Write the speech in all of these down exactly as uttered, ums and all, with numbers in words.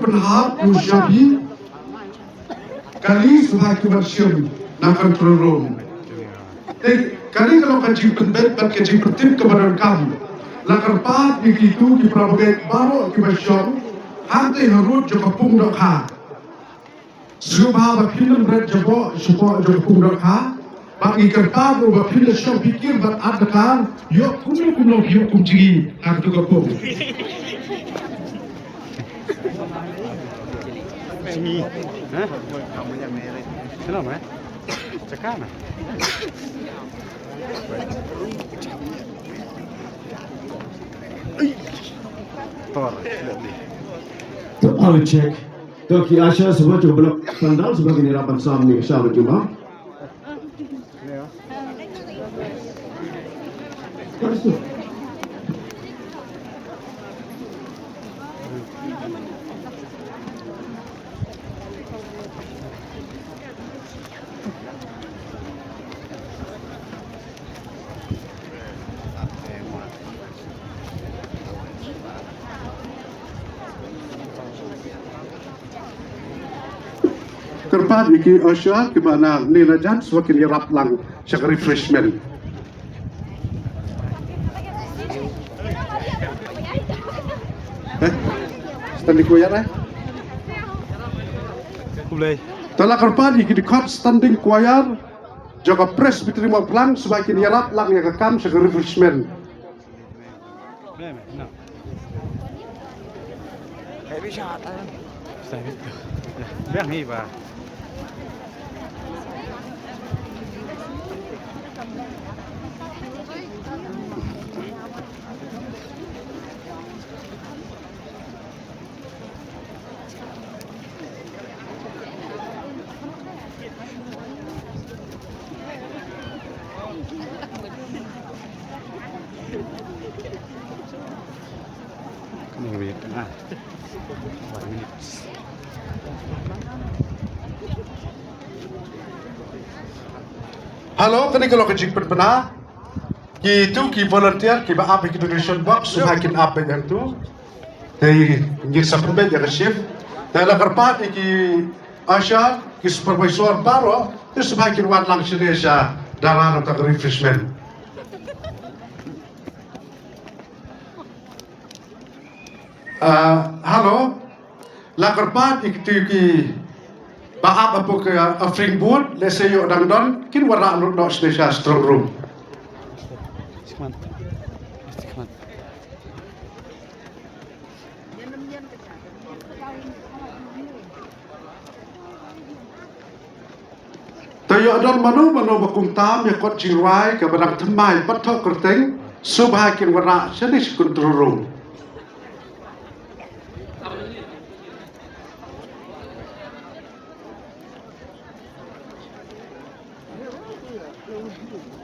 Pynhap u shabi kali shuwa ki ban shim na control room. Te kali ka long ka jingpynbeit bad ka jingpyntip kaba donkam. La kyrpad ïa kitu ki para bangeit baroh kiba shong hangtei harud jong ka pung dohkha. Sngewbha ba phin ym ret jaboh shapoh jong ka pung dohkha. Bad ngi kyrpad ruh ba phin da shong phikir bad ap dakar ïoh kumno kumno phi ïoh kum jngi ha katu ka pung. Jngi. Hah? Shalom, eh? Cakap na. Tor. Tor, check. To ki usher shuwa, cuba block pandal shuwa, kini rapan sam ni shuwa, cuba. Kyrpad ïa ki usher kiba na ne na jan shuwa kin ïarap lang sha ka refreshment. Eh? Standing choir, eh? Khublei. Te la kyrpad ïa ki dkhot standing choir jong ka Presbytery Mawphlang shuwa kin ïarap lang ïa ka kam sha ka refreshment. Hello, kane ka long ka jingpynbna. Kitu ki volunteer kiba ap ïa ki donation box, sngewbha kin ap beit hangtu. Te ngin sa pynbeit ïa ka shift. Te la kyrpad ïa ki usher, ki supervisor baroh, te sngewbha kin wan lang shane sha dalan jong ka refreshment. Ah, hello. La kyrpad ïa kitu kiba ap hapoh ka offering booth, lehse ïoh dang don, kin wanrah lut noh shane sha strong room. Te ïoh don mano mano ba kumta ïa kot jingrwai kaba dang thymmai bad thoh kyrteng, sngewbha kin wanrah shane sha control room.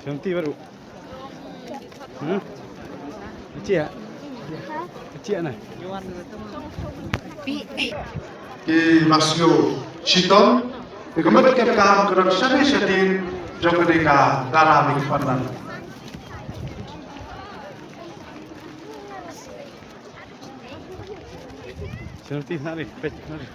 Shanti baru. Hmm? Kecil ya? Kecil na. Ki masngew shitom, ki kemit ki kam ka don shane shadien jong kane ka daram ki panan. Shanti, nari, pech, nari.